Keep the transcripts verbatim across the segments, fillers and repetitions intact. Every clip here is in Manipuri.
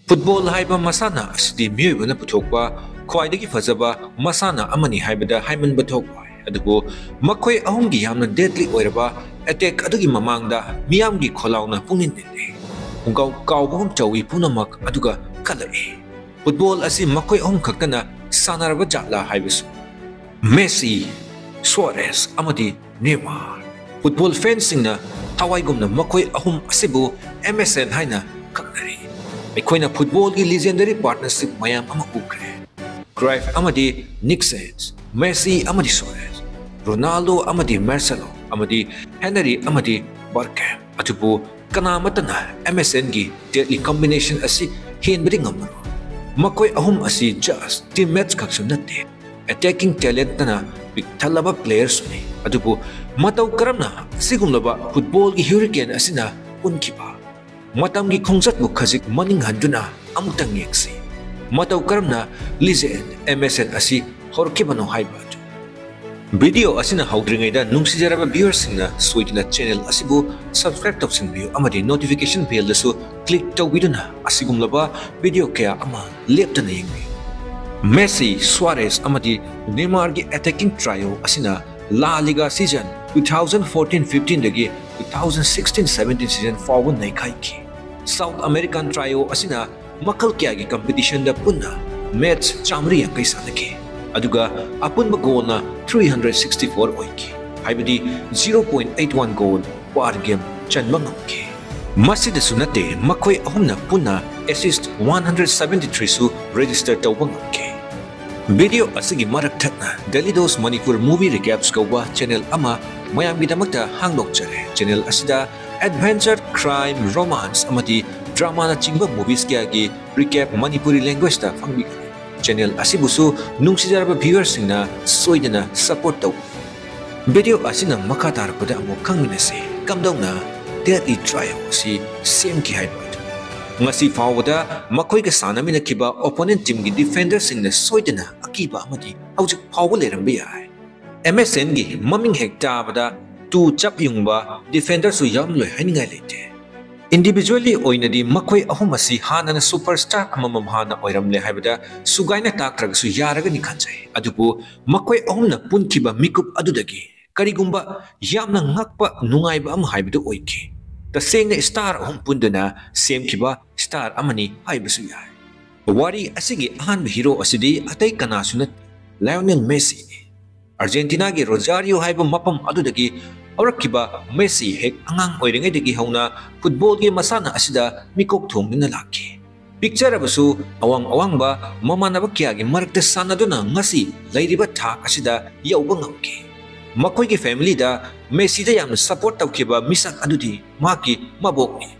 ꯐꯨꯠꯕꯣꯜ ꯍꯥꯏꯕ ꯃꯁꯥꯟꯅ ꯑꯁꯤꯗꯤ ꯃꯤꯑꯣꯏꯕꯅ ꯄꯨꯊꯣꯛꯄ ꯈ꯭ꯋꯥꯏꯗꯒꯤ ꯐꯖꯕ ꯃꯁꯥꯟꯅ ꯑꯃꯅꯤ ꯍꯥꯏꯕꯗ ꯍꯥꯏꯃꯟꯕ ꯊꯣꯛꯂꯣꯏ꯫ ꯑꯗꯨꯕꯨ ꯃꯈꯣꯏ ꯑꯍꯨꯝꯒꯤ ꯌꯥꯝꯅ deadly ꯑꯣꯏꯔꯕ attack ꯑꯗꯨꯒꯤ ꯃꯃꯥꯡꯗ ꯃꯤꯌꯥꯝꯒꯤ ꯈꯣꯜꯂꯥꯎꯅ ꯄꯨꯛꯅꯤꯡ ꯅꯤꯜꯂꯤ꯫ ꯄꯨꯡꯀꯥꯎ ꯀꯥꯎꯕꯒꯨꯝ ꯇꯧꯏ ꯄꯨꯝꯅꯃꯛ ꯑꯗꯨꯒ ꯈꯜꯂꯛꯏ, ꯐꯨꯠꯕꯣꯜ ꯑꯁꯤ ꯃꯈꯣꯏ ꯑꯍꯨꯝ ꯈꯛꯇꯅ ꯁꯥꯟꯅꯔꯕ ꯖꯥꯠꯂꯥ ꯍꯥꯏꯕꯁꯨ꯫ ꯃꯦꯁꯤ, ꯁꯨꯋꯥꯔꯦꯁ ꯑꯃꯗꯤ ꯅꯦꯃꯥꯔ꯫ ꯐꯨꯠꯕꯣꯜ ꯐꯦꯟꯁꯤꯡꯅ ꯊꯋꯥꯏꯒꯨꯝꯅ ꯃꯈꯣꯏ ꯑꯍꯨꯝ ꯑꯁꯤꯕꯨ M S N ꯍꯥꯏꯅ ꯈꯪꯅꯔꯤ꯫ ꯑꯩꯈꯣꯏꯅ ꯐꯨꯠꯕꯣꯜꯒꯤ legendary partnership ꯃꯌꯥꯝ ꯑꯃ ꯎꯈ꯭ꯔꯦ꯫ ꯀ꯭ꯔꯥꯏꯐ ꯑꯃꯗꯤ ꯅꯤꯛꯁꯦꯟꯁ, ꯃꯦꯁꯤ ꯑꯃꯗꯤ ꯁꯨꯋꯥꯔꯦꯁ, ꯔꯣꯅꯥꯜꯗꯣ ꯑꯃꯗꯤ ꯃꯥꯔꯁꯦꯂꯣ, ꯑꯃꯗꯤ ꯍꯦꯅꯔꯤ ꯑꯃꯗꯤ ꯕꯔꯀꯦꯝ꯫ ꯑꯗꯨꯕꯨ ꯀꯅꯥꯃꯠꯇꯅ M S N ꯒꯤ deadly combination ꯑꯁꯤ ꯍꯦꯟꯕꯗꯤ ꯉꯝꯃꯔꯣꯏ꯫ ꯃꯈꯣꯏ ꯑꯍꯨꯝ ꯑꯁꯤ just teammates ꯈꯛꯁꯨ ꯅꯠꯇꯦ, attacking talent ꯅ ꯄꯤꯛ ꯊꯜꯂꯕ player ꯁꯨꯅꯤ꯫ ꯑꯗꯨꯕꯨ ꯃꯇꯧ ꯀꯔꯝꯅ ꯑꯁꯤꯒꯨꯝꯂꯕ ꯐꯨꯠꯕꯣꯜꯒꯤ hurricane ꯑꯁꯤꯅ ꯄꯨꯟꯈꯤꯕ ꯃꯇꯝꯒꯤ ꯈꯣꯡꯆꯠꯄꯨ ꯈꯖꯤꯛ ꯃꯅꯤꯡ ꯍꯟꯗꯨꯅ ꯑꯃꯨꯛꯇꯪ ꯌꯦꯡꯁꯤ꯫ ꯃꯇꯧ ꯀꯔꯝꯅ legend M S N ꯑꯁꯤ ꯍꯧꯔꯛꯈꯤꯕꯅꯣ ꯍꯥꯏꯕ ꯑꯗꯨ꯫ Video ꯑꯁꯤꯅ ꯍꯧꯗ꯭ꯔꯤꯉꯩꯗ ꯅꯨꯡꯁꯤꯖꯔꯕ viewer ꯁꯤꯡꯅ ꯁꯣꯏꯗꯅ channel ꯑꯁꯤꯕꯨ subscribe ꯇꯧꯁꯤꯟꯕꯤꯌꯨ ꯑꯃꯗꯤ notification bell ꯗꯁꯨ click ꯇꯧꯕꯤꯗꯨꯅ ꯑꯁꯤꯒꯨꯝꯂꯕ video ꯀꯌꯥ ꯑꯃ ꯂꯦꯞꯇꯅ ꯌꯦꯡꯕꯤꯌꯨ꯫ ꯃꯦꯁꯤ, ꯁꯨꯋꯥꯔꯦꯁ ꯑꯃꯗꯤ ꯅꯦꯃꯥꯔꯒꯤ attacking trio ꯑꯁꯤꯅ La Liga season two thousand fourteen fifteen ꯗꯒꯤ two thousand sixteen seventeen season ꯐꯥꯎꯕ ꯅꯩꯈꯥꯏꯈꯤ꯫ South American trio ꯑꯁꯤꯅ ꯃꯈꯜ ꯀꯌꯥꯒꯤ competition ꯗ ꯄꯨꯟꯅ match ꯆꯥꯃꯔꯤ ꯌꯥꯡꯈꯩ ꯁꯥꯟꯅꯈꯤ, ꯑꯗꯨꯒ ꯑꯄꯨꯟꯕ goal ꯅ three hundred sixty four ꯑꯣꯏꯈꯤ, ꯍꯥꯏꯕꯗꯤ zero point eight one goal per game ꯆꯟꯕ ꯉꯝꯈꯤ꯫ ꯃꯁꯤꯗꯁꯨ ꯅꯠꯇꯦ, ꯃꯈꯣꯏ ꯑꯍꯨꯝꯅ ꯄꯨꯟꯅ assist one hundred seventy three ꯁꯨ register ꯇꯧꯕ ꯉꯝꯈꯤ꯫ Video ꯑꯁꯤꯒꯤ ꯃꯔꯛ ꯊꯠꯅ Daily Dose Manipur Movie Recaps ꯀꯧꯕ channel ꯑꯃ ꯃꯌꯥꯝꯒꯤꯗꯃꯛꯇ ꯍꯥꯡꯗꯣꯛꯆꯔꯦ꯫ Channel ꯑꯁꯤꯗ adventure, crime, romance ꯑꯃꯗꯤ drama ꯅꯆꯤꯡꯕ movies ꯀꯌꯥꯒꯤ recap ꯃꯅꯤꯄꯨꯔꯤ language ꯇ ꯐꯪꯕꯤꯒꯅꯤ꯫ Channel ꯑꯁꯤꯕꯨꯁꯨ ꯅꯨꯡꯁꯤꯖꯔꯕ viewer ꯁꯤꯡꯅ ꯁꯣꯏꯗꯅ support ꯇꯧꯕꯤꯌꯨ꯫ Video ꯑꯁꯤꯅ ꯃꯈꯥ ꯇꯥꯔꯛꯄꯗ ꯑꯃꯨꯛ ꯈꯪꯃꯤꯟꯅꯁꯤ, ꯀꯝꯗꯧꯅ deadly trio ꯑꯁꯤ ꯁꯦꯝꯈꯤ ꯍꯥꯏꯕ ꯑꯗꯨ꯫ ꯉꯁꯤ ꯐꯥꯎꯕꯗ ꯃꯈꯣꯏꯒ ꯁꯥꯟꯅꯃꯤꯟꯅꯈꯤꯕ opponent team ꯒꯤ defender ꯁꯤꯡꯅ ꯁꯣꯏꯗꯅ ꯑꯀꯤꯕ ꯑꯃꯗꯤ ꯍꯧꯖꯤꯛ ꯐꯥꯎꯕ ꯂꯩꯔꯝꯕ ꯌꯥꯏ꯫ M S N ꯒꯤ ꯃꯃꯤꯡ ꯍꯦꯛ ꯇꯥꯕꯗ ꯇꯨ ꯆꯞ ꯌꯨꯡꯕ defender ꯁꯨ ꯌꯥꯎꯔꯝꯂꯣꯏ ꯍꯥꯏꯅꯤꯡꯉꯥꯏ ꯂꯩꯇꯦ꯫ Individually ꯑꯣꯏꯅꯗꯤ ꯃꯈꯣꯏ ꯑꯍꯨꯝ ꯑꯁꯤ ꯍꯥꯟꯅꯅ superstar ꯑꯃꯃꯝ ꯍꯥꯟꯅ ꯑꯣꯏꯔꯝꯂꯦ ꯍꯥꯏꯕꯗ ꯁꯨꯒꯥꯏꯅ ꯇꯥꯛꯇ꯭ꯔꯒꯁꯨ ꯌꯥꯔꯒꯅꯤ ꯈꯟꯖꯩ꯫ ꯑꯗꯨꯕꯨ ꯃꯈꯣꯏ ꯑꯍꯨꯝꯅ ꯄꯨꯟꯈꯤꯕ ꯃꯤꯀꯨꯞ ꯑꯗꯨꯗꯒꯤ ꯀꯔꯤꯒꯨꯝꯕ ꯌꯥꯝꯅ ꯉꯛꯄ ꯅꯨꯡꯉꯥꯏꯕ ꯑꯃ ꯍꯥꯏꯕꯗꯨ ꯑꯣꯏꯈꯤ꯫ ꯇꯁꯦꯡꯅ star ꯑꯍꯨꯝ ꯄꯨꯟꯗꯨꯅ ꯁꯦꯝꯈꯤꯕ star ꯑꯃꯅꯤ ꯍꯥꯏꯕꯁꯨ ꯌꯥꯏ꯫ ꯋꯥꯔꯤ ꯑꯁꯤꯒꯤ ꯑꯍꯥꯟꯕ hero ꯑꯁꯤꯗꯤ ꯑꯇꯩ ꯀꯅꯥꯁꯨ ꯅꯠꯇꯦ, ꯂꯥꯏꯑꯣꯅꯦꯜ ꯃꯦꯁꯤꯅꯤ꯫ ꯑꯥꯔꯖꯦꯟꯇꯤꯅꯥꯒꯤ ꯔꯣꯖꯥꯔꯤꯌꯣ ꯍꯥꯏꯕ ꯃꯐꯝ ꯑꯗꯨꯗꯒꯤ ꯍꯧꯔꯛꯈꯤꯕ ꯃꯦꯁꯤ ꯍꯦꯛ ꯑꯉꯥꯡ ꯑꯣꯏꯔꯤꯉꯩꯗꯒꯤ ꯍꯧꯅ ꯐꯨꯠꯕꯣꯜꯒꯤ ꯃꯁꯥꯟꯅ ꯑꯁꯤꯗ ꯃꯤꯀꯣꯛ ꯊꯣꯡꯗꯨꯅ ꯂꯥꯛꯈꯤ꯫ ꯄꯤꯛꯆꯔꯕꯁꯨ ꯑꯋꯥꯡ ꯑꯋꯥꯡꯕ ꯃꯃꯥꯟꯅꯕ ꯀꯌꯥꯒꯤ ꯃꯔꯛꯇ ꯁꯥꯟꯅꯗꯨꯅ ꯉꯁꯤ ꯂꯩꯔꯤꯕ ꯊꯥꯛ ꯑꯁꯤꯗ ꯌꯧꯕ ꯉꯝꯈꯤ꯫ ꯃꯈꯣꯏꯒꯤ familyꯗ ꯃꯦꯁꯤꯗ ꯌꯥꯝꯅ support ꯇꯧꯈꯤꯕ ꯃꯤꯁꯛ ꯑꯗꯨꯗꯤ ꯃꯍꯥꯛꯀꯤ ꯃꯕꯣꯛꯅꯤ꯫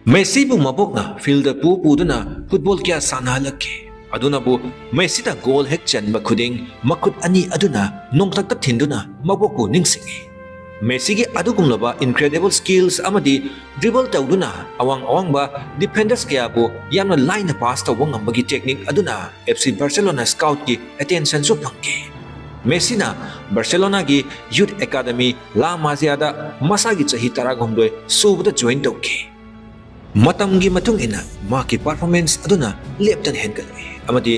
ꯃꯦꯁꯤꯕꯨ ꯃꯕꯣꯛꯅ fieldꯗ ꯄꯨ ꯄꯨꯗꯨꯅ ꯐꯨꯠꯕꯣꯜ ꯀꯌꯥ ꯁꯥꯟꯅꯍꯜꯂꯛꯈꯤ꯫ ꯑꯗꯨꯅꯕꯨ ꯃꯦꯁꯤꯅ goal ꯍꯦꯛ ꯆꯟꯕ ꯈꯨꯗꯤꯡ ꯃꯈꯨꯠ ꯑꯅꯤ ꯑꯗꯨꯅ ꯅꯣꯡꯊꯛꯇ ꯊꯤꯟꯗꯨꯅ ꯃꯕꯣꯛꯄꯨ ꯅꯤꯡꯁꯤꯡꯏ꯫ ꯃꯦꯁꯤꯒꯤ ꯑꯗꯨꯒꯨꯝꯂꯕ incredible skills ꯑꯃꯗꯤ dribble ꯇꯧꯗꯨꯅ ꯑꯋꯥꯡ ꯑꯋꯥꯡꯕ defenders ꯀꯌꯥꯕꯨ ꯌꯥꯝꯅ ꯂꯥꯏꯅ pass ꯇꯧꯕ ꯉꯝꯕꯒꯤ technique ꯑꯗꯨꯅ F C Barcelona scoutꯀꯤ attentionꯁꯨ ꯐꯪꯈꯤ꯫ ꯃꯦꯁꯤꯅ Barcelonaꯒꯤ youth academy La Masiaꯗ ꯃꯁꯥꯒꯤ ꯆꯍꯤ ꯇꯔꯥꯍꯨꯝꯗꯣꯏ ꯁꯨꯕꯗ join ꯇꯧꯈꯤ꯫ ꯃꯇꯝꯒꯤ ꯃꯇꯨꯡ ꯏꯟꯅ ꯃꯍꯥꯛꯀꯤ performance ꯑꯗꯨꯅ ꯂꯦꯞꯇꯅ ꯍꯦꯟꯒꯠꯂꯛꯏ ꯑꯃꯗꯤ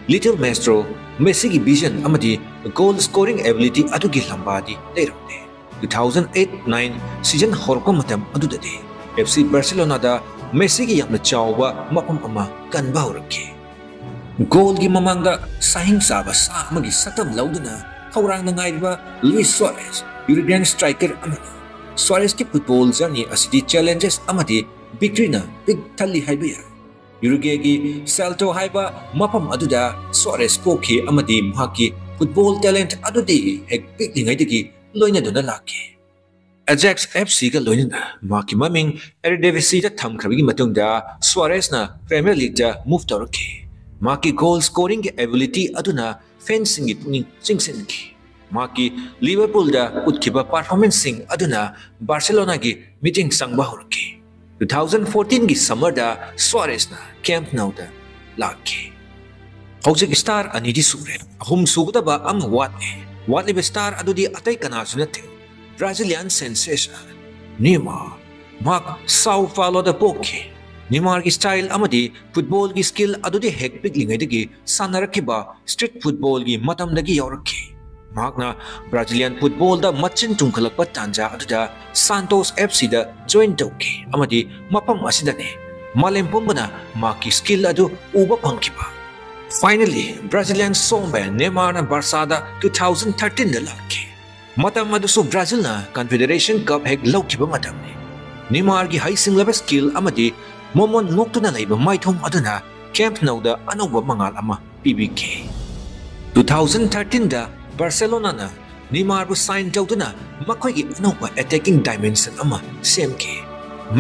Little Maestro ꯃꯦꯁꯤꯒꯤ vision ꯑꯃꯗꯤ goal scoring ability ꯑꯗꯨꯒꯤ ꯂꯝꯕꯥꯗꯤ ꯂꯩꯔꯝꯗꯦ꯫ Two thousand eight nine season ꯍꯧꯔꯛꯄ ꯃꯇꯝ ꯑꯗꯨꯗꯗꯤ F C Barcelonaꯗ ꯃꯦꯁꯤꯒꯤ ꯌꯥꯝꯅ ꯆꯥꯎꯕ ꯃꯐꯝ ꯑꯃ ꯀꯟꯕ ꯍꯧꯔꯛꯈꯤ꯫ Goalꯒꯤ ꯃꯃꯥꯡꯗ ꯁꯥꯍꯤꯡ ꯆꯥꯕ ꯁꯥ ꯑꯃꯒꯤ ꯁꯛꯇꯝ ꯂꯧꯗꯨꯅ ꯈꯧꯔꯥꯡꯅ ꯉꯥꯏꯔꯤꯕ Luis Suarez Uruguayan striker ꯑꯃꯅꯤ꯫ Suarezꯀꯤ football journey ꯑꯁꯤꯗꯤ challenges ꯑꯃꯗꯤ victoryꯅ ꯄꯤꯛ ꯊꯜꯂꯤ ꯍꯥꯏꯕ ꯌꯥꯏ꯫ Uruguayꯒꯤ Salto ꯍꯥꯏꯕ ꯃꯐꯝ ꯑꯗꯨꯗ Suarez ꯄꯣꯛꯈꯤ ꯑꯃꯗꯤ ꯃꯍꯥꯛꯀꯤ football talent ꯑꯗꯨꯗꯤ ꯍꯦꯛ ꯄꯤꯛꯂꯤꯉꯩꯗꯒꯤ ꯂꯣꯏꯅꯗꯨꯅ ꯂꯥꯛꯈꯤ꯫ Ajax F Cꯒ ꯂꯣꯏꯅꯅ ꯃꯍꯥꯛꯀꯤ ꯃꯃꯤꯡ Eredivisieꯗ ꯊꯝꯈ꯭ꯔꯕꯒꯤ ꯃꯇꯨꯡꯗ Suarezꯅ Premier Leagueꯗ move ꯇꯧꯔꯛꯈꯤ꯫ ꯃꯍꯥꯛꯀꯤ goal scoringꯒꯤ ability ꯑꯗꯨꯅ fanꯁꯤꯡꯒꯤ ꯄꯨꯛꯅꯤꯡ ꯆꯤꯡꯁꯤꯟꯈꯤ꯫ ꯃꯍꯥꯛꯀꯤ Liverpoolꯗ ꯎꯠꯈꯤꯕ performanceꯁꯤꯡ ꯑꯗꯨꯅ Barcelonaꯒꯤ ꯃꯤꯠꯌꯦꯡ ꯆꯪꯕ ꯍꯧꯔꯛꯈꯤ꯫ Two thousand fourteenꯒꯤ summerꯗ Suarezꯅ Camp Nouꯗ ꯂꯥꯛꯈꯤ꯫ ꯍꯧꯖꯤꯛ star ꯑꯅꯤꯗꯤ ꯁꯨꯔꯦ, ꯑꯍꯨꯝ ꯁꯨꯒꯗꯕ ꯑꯃ ꯋꯥꯠꯂꯤ꯫ ꯋꯥꯠꯂꯤꯕ star ꯑꯗꯨꯗꯤ ꯑꯇꯩ ꯀꯅꯥꯁꯨ ꯅꯠꯇꯦ, Brazilian sensation Neymar꯫ ꯃꯍꯥꯛ ꯁꯥꯎ ꯄꯥꯎꯂꯣꯗ ꯄꯣꯛꯈꯤ꯫ ꯅꯤꯃꯥꯔꯒꯤ ꯁ꯭ꯇꯥꯏꯜ ꯑꯃꯗꯤ ꯐꯨꯠꯕꯣꯜꯒꯤ ꯁ꯭ꯀꯤꯜ ꯑꯗꯨꯗꯤ ꯍꯦꯛ ꯄꯤꯛꯂꯤꯉꯩꯗꯒꯤ ꯁꯥꯟꯅꯔꯛꯈꯤꯕ ꯁ꯭ꯇ꯭ꯔꯤꯠ ꯐꯨꯠꯕꯣꯜꯒꯤ ꯃꯇꯝꯗꯒꯤ ꯌꯥꯎꯔꯛꯈꯤ꯫ ꯃꯍꯥꯛꯅ ꯕ꯭ꯔꯥꯖꯤꯂꯤꯌꯥꯟ ꯐꯨꯠꯕꯣꯜꯗ ꯃꯆꯤꯟ ꯇꯨꯝꯈꯠꯂꯛꯄ ꯇꯥꯟꯖꯥ ꯑꯗꯨꯗ ꯁꯥꯟꯇꯣꯁ ꯑꯦꯐ ꯁꯤꯗ ꯖꯣꯏꯟ ꯇꯧꯈꯤ ꯑꯃꯗꯤ ꯃꯐꯝ ꯑꯁꯤꯗꯅꯤ ꯃꯥꯂꯦꯝ ꯄꯨꯝꯕꯅ ꯃꯍꯥꯛꯀꯤ ꯁ꯭ꯀꯤꯜ ꯑꯗꯨ ꯎꯕ ꯐꯪꯈꯤꯕ꯫ Finally, Brazilian strongman ꯅꯦꯃꯥꯔꯅ ꯕꯥꯔꯁꯥꯗ two thousand thirteen ꯗ ꯂꯥꯛꯈꯤ꯫ ꯃꯇꯝ ꯑꯗꯨꯁꯨ ꯕ꯭ꯔꯥꯖꯤꯜꯅ ꯀꯟꯐꯦꯗꯔꯦꯁꯟ ꯀꯞ ꯍꯦꯛ ꯂꯧꯈꯤꯕ ꯃꯇꯝꯅꯤ꯫ ꯅꯤꯃꯥꯔꯒꯤ ꯍꯩꯁꯤꯡꯂꯕ ꯁ꯭ꯀꯤꯜ ꯑꯃꯗꯤ ꯃꯃꯣꯟ ꯅꯣꯛꯇꯨꯅ ꯂꯩꯕ ꯃꯥꯏꯊꯣꯡ ꯑꯗꯨꯅ ꯀꯦꯝꯞ ꯅꯧꯗ ꯑꯅꯧꯕ ꯃꯉꯥꯜ ꯑꯃ ꯄꯤꯕꯤꯈꯤ꯫ Two thousand thirteen ꯗ ꯕꯥꯔꯁꯦꯂꯣꯅꯥꯅ ꯅꯤꯃꯥꯔꯕꯨ ꯁꯥꯏꯟ ꯇꯧꯗꯨꯅ ꯃꯈꯣꯏꯒꯤ ꯑꯅꯧꯕ ꯑꯦꯇꯦꯀꯤꯡ ꯗꯥꯏꯃꯦꯟꯁꯟ ꯑꯃ ꯁꯦꯝꯈꯤ꯫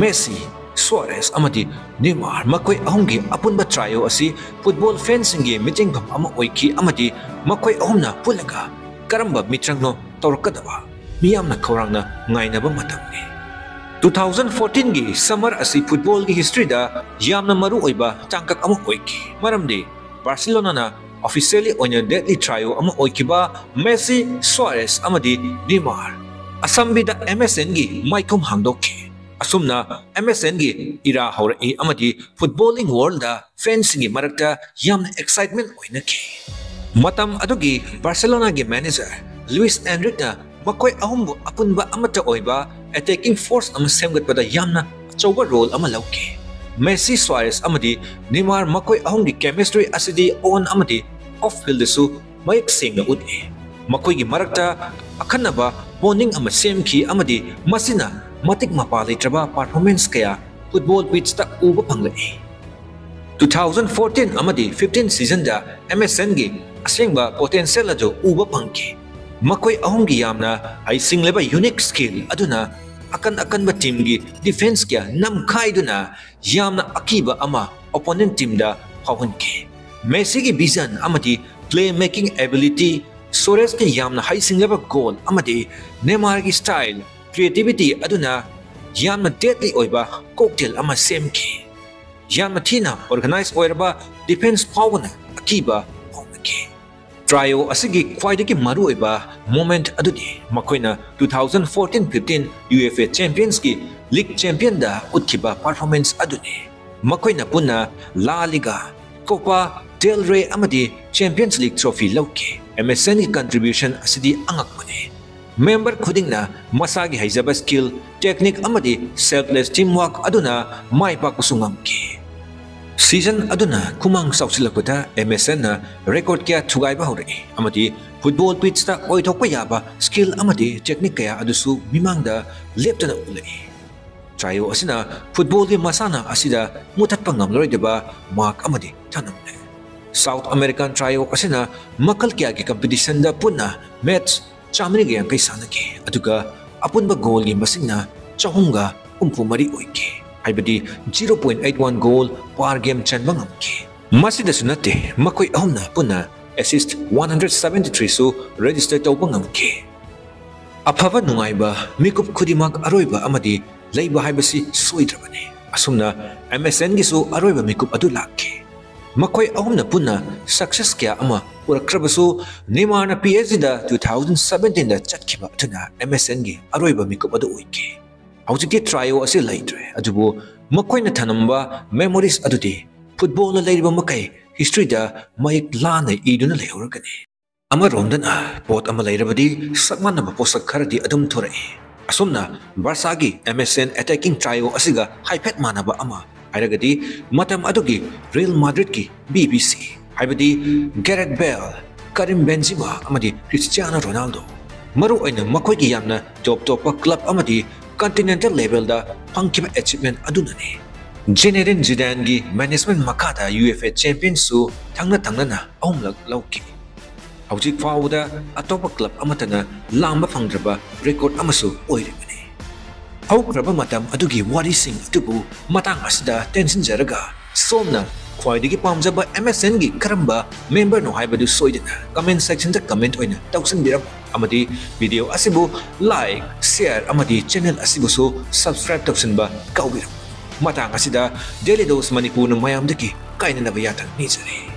ꯃꯦꯁꯤ, ꯁꯨꯋꯥꯔꯦꯁ ꯑꯃꯗꯤ ꯅꯤꯃꯥꯔ ꯃꯈꯣꯏ ꯑꯍꯨꯝꯒꯤ ꯑꯄꯨꯟꯕ ꯇ꯭ꯔꯥꯏꯑꯣ ꯑꯁꯤ ꯐꯨꯠꯕꯣꯜ ꯐꯦꯟꯁꯤꯡꯒꯤ ꯃꯤꯠꯌꯦꯡꯐꯝ ꯑꯃ ꯑꯣꯏꯈꯤ ꯑꯃꯗꯤ ꯃꯈꯣꯏ ꯑꯍꯨꯝꯅ ꯄꯨꯜꯂꯒ ꯀꯔꯝꯕ ꯃꯤꯇ꯭ꯔꯪꯅꯣ ꯇꯧꯔꯛꯀꯗꯕ ꯃꯤꯌꯥꯝꯅ ꯈꯧꯔꯥꯡꯅ ꯉꯥꯏꯅꯕ ꯃꯇꯝꯅꯤ꯫ Two thousand fourteen ꯒꯤ ꯁꯝꯃꯔ ꯑꯁꯤ ꯐꯨꯠꯕꯣꯜꯒꯤ ꯍꯤꯁꯇ꯭ꯔꯤꯗ ꯌꯥꯝꯅ ꯃꯔꯨ ꯑꯣꯏꯕ ꯇꯥꯡꯀꯛ ꯑꯃ ꯑꯣꯏꯈꯤ, ꯃꯔꯝꯗꯤ ꯕꯥꯔꯁꯦꯂꯣꯅꯥꯅ ꯑꯣꯐꯤꯁꯤꯌꯦꯜꯂꯤ ꯑꯣꯏꯅ ꯗꯦꯠꯂꯤ ꯇ꯭ꯔꯥꯏꯑꯣ ꯑꯃ ꯑꯣꯏꯈꯤꯕ ꯃꯦꯁꯤ, ꯁꯨꯋꯥꯔꯦꯁ ꯑꯃꯗꯤ ꯅꯤꯃꯥꯔ ꯑꯁꯝꯕꯤꯗ ꯑꯦꯝ ꯑꯦꯁ ꯑꯦꯟꯒꯤ ꯃꯥꯏꯈꯨꯝ ꯍꯥꯡꯗꯣꯛꯈꯤ꯫ ꯑꯁꯨꯝꯅ ꯑꯦꯝ ꯑꯦꯁ ꯑꯦꯟꯒꯤ ꯏꯔꯥ ꯍꯧꯔꯛꯏ ꯑꯃꯗꯤ ꯐꯨꯠꯕꯣꯂꯤꯡ ꯋꯥꯔꯜꯗ ꯐꯦꯟꯁꯤꯡꯒꯤ ꯃꯔꯛꯇ ꯌꯥꯝꯅ ꯑꯦꯛꯁꯥꯏꯠꯃꯦꯟ ꯑꯣꯏꯅꯈꯤ꯫ ꯃꯇꯝ ꯑꯗꯨꯒꯤ ꯕꯥꯔꯁꯦꯂꯣꯅꯥꯒꯤ ꯃꯦꯅꯦꯖꯔ ꯂꯨꯏꯁ ꯑꯦꯟꯔꯤꯛꯅ ꯃꯈꯣꯏ ꯑꯍꯨꯝꯕꯨ ꯑꯄꯨꯟꯕ ꯑꯃꯠꯇ ꯑꯣꯏꯕ ꯑꯦꯇꯦꯀꯤꯡ ꯐꯣꯔꯁ ꯑꯃ ꯁꯦꯝꯒꯠꯄꯗ ꯌꯥꯝꯅ ꯑꯆꯧꯕ ꯔꯣꯜ ꯑꯃ ꯂꯧꯈꯤ꯫ ꯃꯦꯁꯤ, ꯁꯨꯋꯥꯔꯦꯁ ꯑꯃꯗꯤ ꯅꯤꯃꯥꯔ ꯃꯈꯣꯏ ꯑꯍꯨꯝꯒꯤ ꯀꯦꯃꯤꯁꯇ꯭ꯔꯤ ꯑꯁꯤꯗꯤ ꯑꯣꯟ ꯑꯃꯗꯤ ꯑꯣꯐ ꯐꯤꯜꯗꯁꯨ ꯃꯌꯦꯛ ꯁꯦꯡꯅ ꯎꯠꯂꯤ꯫ ꯃꯈꯣꯏꯒꯤ ꯃꯔꯛꯇ ꯑꯈꯟꯅꯕ ꯕꯣꯟꯗꯤꯡ ꯑꯃ ꯁꯦꯝꯈꯤ ꯑꯃꯗꯤ ꯃꯁꯤꯅ ꯃꯇꯤꯛ ꯃꯄꯥ ꯂꯩꯇ꯭ꯔꯕ ꯄꯔꯐꯣꯔꯃꯦꯟꯁ ꯀꯌꯥ ꯐꯨꯠꯕꯣꯜ ꯄꯤꯠꯆꯇ ꯎꯕ ꯐꯪꯂꯛꯏ꯫ Two thousand fourteen ꯑꯃꯗꯤ fifteen ꯁꯤꯖꯟꯗ ꯑꯦꯝ ꯑꯦꯁ ꯑꯦꯟꯒꯤ ꯑꯁꯦꯡꯕ ꯄꯣꯇꯦꯟꯁꯤꯌꯦꯜ ꯑꯗꯨ ꯎꯕ ꯐꯪꯈꯤ꯫ ꯃꯈꯣꯏ ꯑꯍꯨꯝꯒꯤ ꯌꯥꯝꯅ ꯍꯩꯁꯤꯡꯂꯕ ꯌꯨꯅꯤꯛ ꯁ꯭ꯀꯤꯜ ꯑꯗꯨꯅ ꯑꯀꯟ ꯑꯀꯟꯕ ꯇꯤꯝꯒꯤ ꯗꯤꯐꯦꯟꯁ ꯀꯌꯥ ꯅꯝꯈꯥꯏꯗꯨꯅ ꯌꯥꯝꯅ ꯑꯀꯤꯕ ꯑꯃ ꯑꯣꯄꯣꯅꯦꯟꯠ ꯇꯤꯝꯗ ꯐꯥꯎꯍꯟꯈꯤ꯫ ꯃꯦꯁꯤꯒꯤ ꯚꯤꯖꯟ ꯑꯃꯗꯤ ꯄ꯭ꯂꯦ ꯃꯦꯀꯤꯡ ꯑꯦꯕꯤꯂꯤꯇꯤ, ꯁꯨꯋꯥꯔꯦꯁꯀꯤ ꯌꯥꯝꯅ ꯍꯩꯁꯤꯡꯂꯕ ꯒꯣꯜ ꯑꯃꯗꯤ ꯅꯦꯃꯥꯔꯒꯤ ꯁ꯭ꯇꯥꯏꯜ, ꯀ꯭ꯔꯤꯌꯦꯇꯤꯚꯤꯇꯤ ꯑꯗꯨꯅ ꯌꯥꯝꯅ ꯗꯦꯠꯂꯤ ꯑꯣꯏꯕ ꯀꯣꯛꯇꯦꯜ ꯑꯃ ꯁꯦꯝꯈꯤ꯫ ꯌꯥꯝꯅ ꯊꯤꯅ ꯑꯣꯔꯒꯅꯥꯏꯖ ꯑꯣꯏꯔꯕ ꯗꯤꯐꯦꯟꯁ ꯐꯥꯎꯕꯅ ꯑꯀꯤꯕ ꯐꯥꯎꯅꯈꯤ꯫ ꯇ꯭ꯔꯥꯏꯑꯣ ꯑꯁꯤꯒꯤ ꯈ꯭ꯋꯥꯏꯗꯒꯤ ꯃꯔꯨꯑꯣꯏꯕ ꯃꯣꯃꯦꯟꯠ ꯑꯗꯨꯗꯤ ꯃꯈꯣꯏꯅ two thousand fourteen fifteen U F A ꯆꯦꯝꯄꯤꯌꯟꯁꯀꯤ ꯂꯤꯒ ꯆꯦꯝꯄꯤꯌꯟꯗ ꯎꯠꯈꯤꯕ ꯄꯔꯐꯣꯔꯃꯦꯟꯁ ꯑꯗꯨꯅꯤ꯫ ꯃꯈꯣꯏꯅ ꯄꯨꯟꯅ La Liga, Copa del Rey ꯑꯃꯗꯤ ꯆꯦꯝꯄꯤꯌꯟꯁ ꯂꯤꯒ ꯇ꯭ꯔꯣꯐꯤ ꯂꯧꯈꯤ꯫ ꯑꯦꯝ ꯑꯦꯁ ꯑꯦꯟꯒꯤ ꯀꯟꯇ꯭ꯔꯤꯕ꯭ꯌꯨꯁꯟ ꯑꯁꯤꯗꯤ ꯑꯉꯛꯄꯅꯤ꯫ ꯃꯦꯝꯕꯔ ꯈꯨꯗꯤꯡꯅ ꯃꯁꯥꯒꯤ ꯍꯩꯖꯕ ꯁ꯭ꯀꯤꯜ, ꯇꯦꯛꯅꯤꯛ ꯑꯃꯗꯤ ꯁꯦꯜꯐꯂꯦꯁ ꯇꯤꯝꯋꯥꯔꯛ ꯑꯗꯨꯅ ꯃꯥꯏ ꯄꯥꯛꯄꯁꯨ ꯉꯝꯈꯤ꯫ ꯁꯤꯖꯟ ꯑꯗꯨꯅ ꯈꯨꯃꯥꯡ ꯆꯥꯎꯁꯤꯜꯂꯛꯄꯗ ꯑꯦꯝ ꯑꯦꯁ ꯑꯦꯟꯅ ꯔꯦꯀꯣꯔꯗ ꯀꯌꯥ ꯊꯨꯒꯥꯏꯕ ꯍꯧꯔꯛꯏ ꯑꯃꯗꯤ ꯐꯨꯠꯕꯣꯜ ꯄꯤꯠꯁꯇ ꯑꯣꯏꯊꯣꯛꯄ ꯌꯥꯕ ꯁ꯭ꯀꯤꯜ ꯑꯃꯗꯤ ꯇꯦꯛꯅꯤꯛ ꯀꯌꯥ ꯑꯗꯨꯁꯨ ꯃꯤꯃꯥꯡꯗ ꯂꯦꯞꯇꯅ ꯎꯠꯂꯛꯏ꯫ ꯇ꯭ꯔꯥꯏꯑꯣ ꯑꯁꯤꯅ ꯐꯨꯠꯕꯣꯜꯒꯤ ꯃꯁꯥꯟꯅ ꯑꯁꯤꯗ ꯃꯨꯊꯠꯄ ꯉꯝꯂꯔꯣꯏꯗꯕ ꯃꯥꯔꯛ ꯑꯃꯗꯤ ꯊꯅꯝꯂꯦ꯫ ꯁꯥꯎꯠ ꯑꯃꯦꯔꯤꯀꯥꯟ ꯇ꯭ꯔꯥꯏꯑꯣ ꯑꯁꯤꯅ ꯃꯈꯜ ꯀꯌꯥꯒꯤ ꯀꯝꯄꯤꯇꯤꯁꯟꯗ ꯄꯨꯟꯅ ꯃꯦꯠꯆ ꯆꯥꯃꯔꯤꯒ ꯌꯥꯡꯈꯩ ꯁꯥꯟꯅꯈꯤ, ꯑꯗꯨꯒ ꯑꯄꯨꯟꯕ ꯒꯣꯜꯒꯤ ꯃꯁꯤꯡꯅ ꯆꯍꯨꯝꯒ ꯍꯨꯝꯐꯨ ꯃꯔꯤ ꯑꯣꯏꯈꯤ, ꯍꯥꯏꯕꯗꯤ zero point eight one goal per game ꯆꯟꯕ ꯉꯝꯈꯤ꯫ ꯃꯁꯤꯗꯁꯨ ꯅꯠꯇꯦ, ꯃꯈꯣꯏ ꯑꯍꯨꯝꯅ ꯄꯨꯟꯅ assist one hundred seventy three ꯁꯨ ꯔꯦꯖꯤꯁꯇꯔ ꯇꯧꯕ ꯉꯝꯈꯤ꯫ ꯑꯐꯕ ꯅꯨꯡꯉꯥꯏꯕ ꯃꯤꯀꯨꯞ ꯈꯨꯗꯤꯡꯃꯛ ꯑꯔꯣꯏꯕ ꯑꯃꯗꯤ ꯂꯩꯕ ꯍꯥꯏꯕꯁꯤ ꯁꯣꯏꯗ꯭ꯔꯕꯅꯤ꯫ ꯑꯁꯨꯝꯅ ꯑꯦꯝ ꯑꯦꯁ ꯑꯦꯟꯒꯤꯁꯨ ꯑꯔꯣꯏꯕ ꯃꯤꯀꯨꯞ ꯑꯗꯨ ꯂꯥꯛꯈꯤ꯫ ꯃꯈꯣꯏ ꯑꯍꯨꯝꯅ ꯄꯨꯟꯅ ꯁꯛꯁꯦꯁ ꯀꯌꯥ ꯑꯃ ꯄꯨꯔꯛꯈ꯭ꯔꯕꯁꯨ, ꯅꯦꯃꯥꯔꯅ ꯄꯤ ꯑꯦꯁ ꯖꯤꯗ two thousand seventeen ꯗ ꯆꯠꯈꯤꯕ ꯑꯗꯨꯅ ꯑꯦꯝ ꯑꯦꯁ ꯑꯦꯟꯒꯤ ꯑꯔꯣꯏꯕ ꯃꯤꯀꯨꯞ ꯑꯗꯨ ꯑꯣꯏꯈꯤ꯫ ꯍꯧꯖꯤꯛꯇꯤ ꯇ꯭ꯔꯥꯏꯑꯣ ꯑꯁꯤ ꯂꯩꯇ꯭ꯔꯦ, ꯑꯗꯨꯕꯨ ꯃꯈꯣꯏꯅ ꯊꯅꯝꯕ ꯃꯦꯃꯣꯔꯤꯁ ꯑꯗꯨꯗꯤ ꯐꯨꯠꯕꯣꯜꯅ ꯂꯩꯔꯤꯕ ꯃꯈꯩ ꯍꯤꯁꯇ꯭ꯔꯤꯗ ꯃꯌꯦꯛ ꯂꯥꯅ ꯏꯗꯨꯅ ꯂꯩꯍꯧꯔꯒꯅꯤ꯫ ꯑꯃꯔꯣꯝꯗꯅ ꯄꯣꯠ ꯑꯃ ꯂꯩꯔꯕꯗꯤ ꯁꯛ ꯃꯥꯟꯅꯕ ꯄꯣꯠꯁꯛ ꯈꯔꯗꯤ ꯑꯗꯨꯝ ꯊꯣꯔꯛꯏ꯫ ꯑꯁꯨꯝꯅ ꯕꯥꯔꯁꯥꯒꯤ ꯑꯦꯝ ꯑꯦꯁ ꯑꯦꯟ ꯑꯦꯇꯦꯀꯤꯡ ꯇ꯭ꯔꯥꯏꯑꯣ ꯑꯁꯤꯒ ꯍꯥꯏꯐꯦꯠ ꯃꯥꯟꯅꯕ ꯑꯃ ꯍꯥꯏꯔꯒꯗꯤ, ꯃꯇꯝ ꯑꯗꯨꯒꯤ ꯔꯤꯌꯦꯜ ꯃꯥꯗ꯭ꯔꯤꯠꯀꯤ ꯕꯤ ꯕꯤ ꯁꯤ, ꯍꯥꯏꯕꯗꯤ ꯒꯦꯔꯦꯠ ꯕꯦꯜ, ꯀꯔꯤꯝ ꯕꯦꯟꯖꯤꯃꯥ ꯑꯃꯗꯤ ꯀ꯭ꯔꯤꯁꯇꯤꯌꯥꯅꯣ ꯔꯣꯅꯥꯜꯗꯣ꯫ ꯃꯔꯨꯑꯣꯏꯅ ꯃꯈꯣꯏꯒꯤ ꯌꯥꯝꯅ ꯇꯣꯞ ꯇꯣꯞꯄ ꯀ꯭ꯂꯕ ꯑꯃꯗꯤ ꯀꯟꯇꯤꯅꯦꯟꯇꯦꯜ ꯂꯦꯚꯦꯜꯗ ꯐꯪꯈꯤꯕ ꯑꯦꯆꯤꯞꯃꯦꯟ ꯑꯗꯨꯅꯅꯤ꯫ ꯖꯤꯅꯦꯗꯤꯟ ꯖꯤꯗꯥꯟꯒꯤ ꯃꯦꯅꯦꯖꯃꯦꯟ ꯃꯈꯥꯗ ꯌꯨ ꯑꯦꯐ ꯑꯦ ꯆꯦꯝꯄꯤꯌꯟꯁꯨ ꯊꯪꯅ ꯊꯪꯅꯅ ꯑꯍꯨꯝꯂꯛ ꯂꯧꯈꯤ꯫ ꯍꯧꯖꯤꯛ ꯐꯥꯎꯕꯗ ꯑꯇꯣꯞꯄ ꯀ꯭ꯂꯕ ꯑꯃꯠꯇꯅ ꯂꯥꯝꯕ ꯐꯪꯗ꯭ꯔꯕ ꯔꯦꯀꯣꯔꯗ ꯑꯃꯁꯨ ꯑꯣꯏꯔꯤꯕꯅꯤ꯫ ꯍꯧꯈ꯭ꯔꯕ ꯃꯇꯝ ꯑꯗꯨꯒꯤ ꯋꯥꯔꯤꯁꯤꯡ ꯑꯗꯨꯕꯨ ꯃꯇꯥꯡ ꯑꯁꯤꯗ ꯇꯦꯟꯁꯤꯟꯖꯔꯒ, ꯁꯣꯝꯅ ꯈ꯭ꯋꯥꯏꯗꯒꯤ ꯄꯥꯝꯖꯕ ꯑꯦꯝ ꯑꯦꯁ ꯑꯦꯟꯒꯤ ꯀꯔꯝꯕ ꯃꯦꯝꯕꯔꯅꯣ ꯍꯥꯏꯕꯗꯨ ꯁꯣꯏꯗꯅ ꯀꯃꯦꯟ ꯁꯦꯛꯁꯟꯗ ꯀꯃꯦꯟ ꯑꯣꯏꯅ ꯇꯧꯁꯤꯟꯕꯤꯔꯝꯃꯨ, ꯑꯃꯗꯤ ꯚꯤꯗꯤꯑꯣ ꯑꯁꯤꯕꯨ ꯂꯥꯏꯛ, ꯁꯤꯌꯔ ꯑꯃꯗꯤ ꯆꯦꯅꯦꯜ ꯑꯁꯤꯕꯨꯁꯨ ꯁꯕꯁꯀ꯭ꯔꯥꯏꯕ ꯇꯧꯁꯤꯟꯕ ꯀꯥꯎꯕꯤꯔꯝꯃꯨ꯫ ꯃꯇꯥꯡ ꯑꯁꯤꯗ ꯗꯦꯂꯤ ꯗꯣꯁ ꯃꯅꯤꯄꯨꯔꯅ ꯃꯌꯥꯝꯗꯒꯤ ꯀꯥꯏꯅꯅꯕ ꯌꯥꯊꯪ ꯅꯤꯖꯔꯤ꯫